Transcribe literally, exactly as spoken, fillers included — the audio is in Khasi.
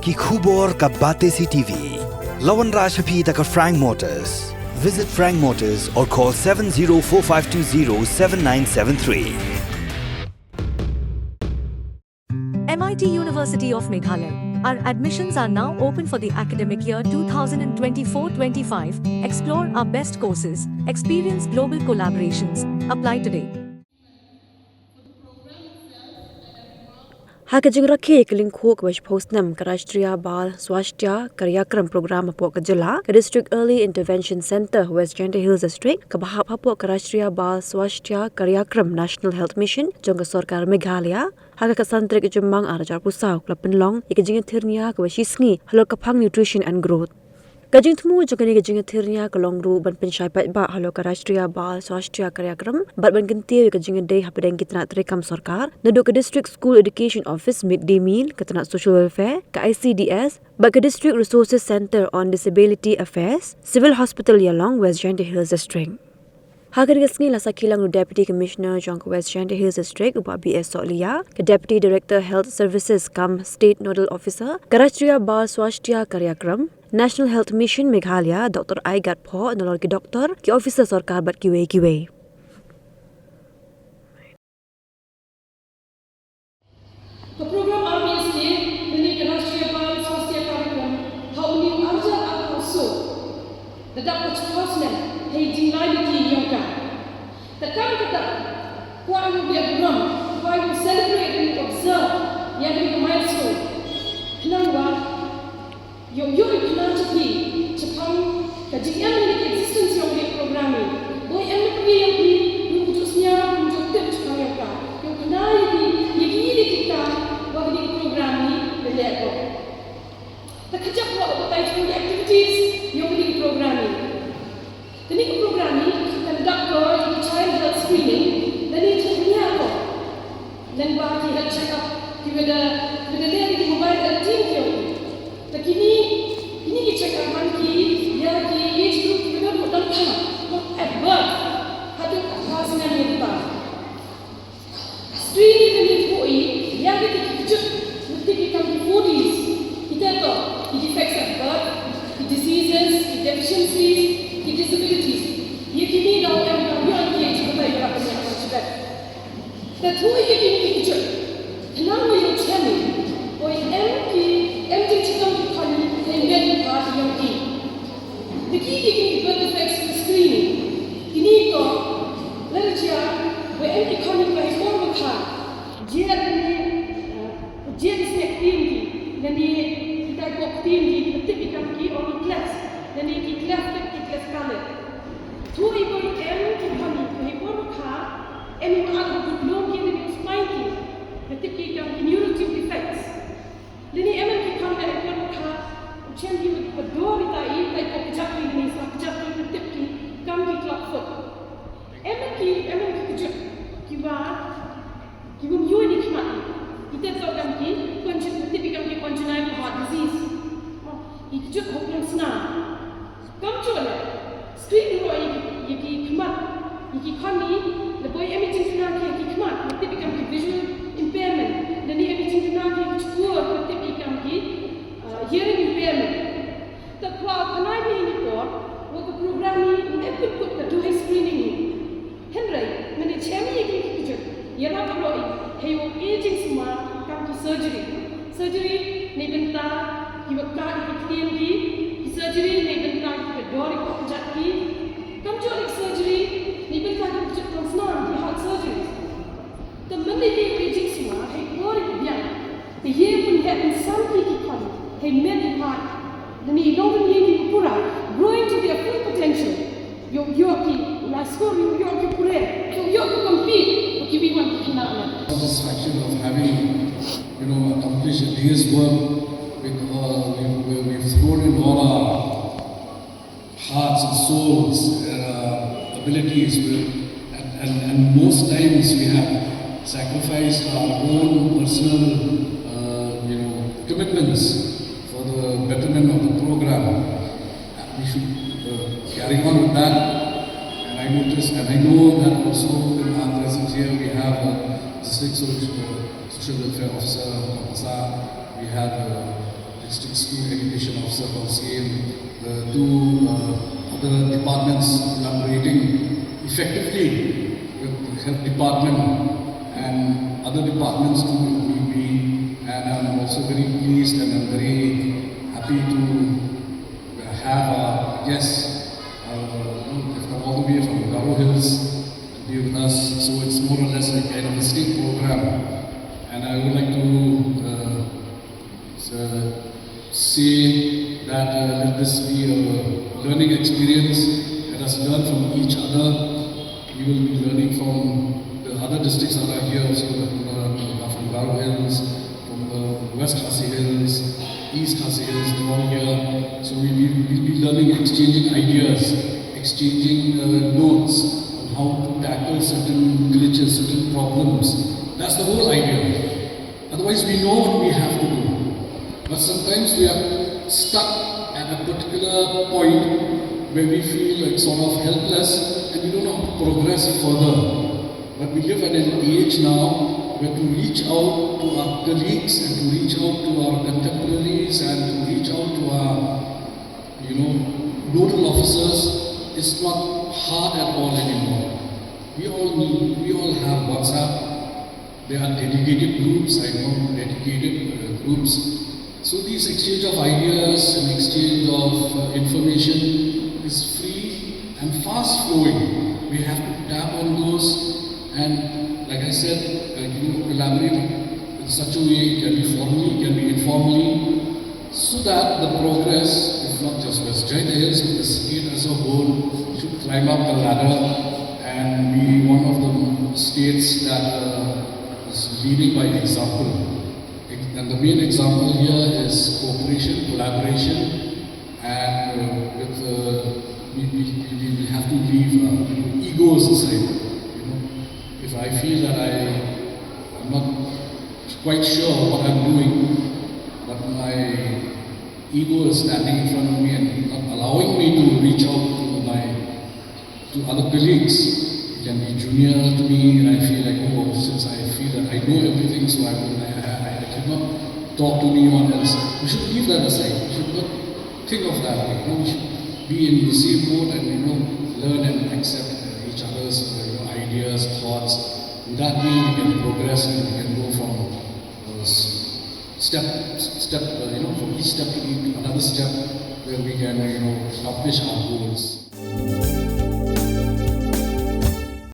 Ki khubor ka Batesi T V. La wanrah sha phi da ka Frank Motors. Visit Frank Motors or call seven zero four five two zero seven nine seven three. M I T University of Meghalaya. Our admissions are now open for the academic year two thousand twenty-four twenty-five. Explore our best courses, experience global collaborations. Apply today. Ha ka jingrakhe ka lyngkhuh kaba shiphew snem ka Rashtriya Bal Swasthya Karyakram Program hapoh ka jylla, ka District Early Intervention Centre, West Jaintia Hills District, kaba hap hapoh ka Rashtriya Bal Swasthya Karyakram National Health Mission jong ka Sorkar Meghalaya, ha ka khatsan tarik Jymmang arhajar arphew saw, ka la pynlong ïa ka jingïathir nia kaba shisngi halor ka phang nutrition and growth. Ka jingthmu jong kane ka jingïathir nia ka long ruh ban pynshai paidbah halor ka Rashtriya Bal Swasthya Karyakram bad ban kyntiew ïa ka jingïadei hapdeng ki tnat treikam sorkar, naduh ka District School Education Office, Mid Day Meal, ka tnat Social Welfare, ka I C D S bad ka District Resources Centre on Disability Affairs, Civil Hospital Ïalong, West Jaintia Hills District. Ha kane ka sngi la sakhi lang u Deputy Commissioner jong ka West Jaintia Hills District, u Bah B S Sohliya, ka Deputy Director Health Services cum State Nodal Officer ka Rashtriya Bal Swasthya Karyakram National Health Mission Meghalaya, Doctor Aigat Phoh, nalor ki doktor, ki officer sorkar bad kiwei kiwei. Ka program R B S K lane ka Rashtriya Bal Swasthya Karyakram ha une u arhajar arphew saw, da dap ka shiphew snem hei jingleit lynti ïa ka. Te kam kata, kwah ngi biang burom, kwah ngi celebrate and observe ïa kane ka milestone. Khnang ba ïoh ïoh ïa ka kynmaw jong phi shaphang ka jingem lane ka existence jong kane ka program hi. Boi em na pyrthei jong phi, ruh kumjuh sñiaw, kumjuh tip shaphang ïa ka. Ïoh kynmaw ïa ki, ïa ki, ïa ki kam ba kane ka program hi ka leh ko. Te khyndiat ruh ba batai jong ki activities jong kane ka program hi. Kane ka program hi conduct ko ïa ki child health screening, lane jingpynïaid ko lyngba ki health check-up kiba da, kiba da leh da ki mobile health team ki ong. Te kine, kine ki check-up man ki ïa ki age group kiba don ryngkat, not at birth, haduh arphew snem ïa ki ba. Screening ka mih ïa ki, ïa ki, ki kjut, ki tip ïa ki kam ki four Ds. Kita to, ki defects at birth, ki diseases, ki deficiencies, ki disabilities. Ïa kine daw em, daw ïoh ïa ki jingbatai ba la pynïaid ha ka jingbatai. Te thaw ïa kine ki kjut, khnang ba ïoh shem ïa, boi em ki, em jingshitom ki khon, hei met ïa ki. Te ki, ki, ki birth defects screening. Kine to, lada jia, ba em ki khon ba hei por ba kha. Jia lane, eh, jia ki sngewthuh ki, lane ki tai pok ktien ki, ki tip ïa kam ki, or ki cleft, lane ki cleft lip, ki cleft palate. Thaw ïa ba em ki khon ba hei por ba kha, em ïa ba at ba kut lum ki, lane spine ki, ki tip ki kam ki neurodegenerative defects. Lane em ki khon ba hei por ba kha, u shem ki ba dor ïa tai, tai pok kjat ki, lane sa kjat ki, ki tip ki kam ki club foot. Em ki, em ki kjut, kiba, kiba ym ïoh ïa ki khmat. Kita to kam ki, congen-, tip ki kam ki congenital heart disease. Ki kjut hok nang sna. Kam jooh leh, screen ruh ïa ki, ïa ki khmat, ïa ki khon, lada boi em jingkyrkhu ïa ki khmat, tip ki kam ki visual impairment, lane em jingkyrkhu ïa ki shkor, tip ki kam ki, uh, hearing impairment. Te kwah ban ai ïa ki por, wa ka program hi, em pynkut ka duh hei screening hi. Hynrei, mynta shem ïa ki ki kjut, ïarap ruh ïa, hei u aging sumar kam ki surgery. Surgery, na bynta kiba kah ïa ki ktien ki, ki surgery, na bynta kiba dor ïa ki kjat ki. Kam jooh ïa ki surgery, na bynta kiba kjut kam sna ki heart surgery. Te mynta ïa u aging sumar, hei por ïa ki biang. Te ïa pynheh pynsan ki ki khon, hei met ïa ki heart. Lane i long lane ïa ki pura, growing to their full potential. Ïoh, ïoh ki, la score, ïoh, ïoh ki pure, ïoh, ïoh ki compete, ki bi wan ki khynnah. Satisfaction of having, you know, accomplished a day's work with, uh, we, we, we've thrown in all our hearts and souls, uh, abilities, we, and, and, and most times we have sacrificed our own personal, uh, you know, commitments for the betterment of the program. We should, uh, carry on with that. And I notice, and I know that also in our presence here, we have a district social, uh, social welfare officer, Pasa, we have, uh, the District School Education Officer Council, uh, to uh, other departments collaborating effectively with the health department and other departments too, if need be. And I'm also very pleased and I'm very happy to have a guest, uh, they've come all the way from Garo Hills to be with us. So it's more or less a kind of a state program. And I would like to uh, uh, say that uh, let this be a learning experience. Let us learn from each other. We will be learning from the other districts that are here, so that, uh, from Garo Hills, from the West Khasi Hills, East Khasi Hills, they're all here. So we will we'll be learning, exchanging ideas, exchanging uh, notes on how to tackle certain glitches, certain problems. That's the whole idea. Otherwise, we know what we have to do. But sometimes we are stuck at a particular point where we feel like sort of helpless and we don't know how to progress further. But we live at an age now where to reach out to our colleagues and to reach out to our contemporaries and to reach out to our, you know, nodal officers is not hard at all anymore. We all need, we all have WhatsApp. There are dedicated groups, I know, dedicated uh, groups. So this exchange of ideas and exchange of uh, information is free and fast flowing. We have to tap on those and, like I said, uh, you know, collaborate in such a way, it can be formally, it can be informally, so that the progress, if not just West Jaintia Hills, but the state as a whole, should climb up the ladder and be one of the states that uh, is leading by example. And the main example here is cooperation, collaboration, and uh, with uh, we, we, we we have to leave uh, you know, egos aside. You know, if I feel that I am not quite sure what I'm doing, but my ego is standing in front of me and not allowing me to reach out to my to other colleagues. It can be junior to me, and I feel like, oh, since I feel that I know everything, so I, will, I, I, I cannot talk to anyone else. We should leave that aside. We should not think of that way. You know, we should be in the same boat and you know learn and accept uh, each other's uh, you know, ideas, thoughts. In that way, we can progress and we can go from uh, s- step, step, uh, you know, from each step to each, another step where we can, you know, accomplish our goals.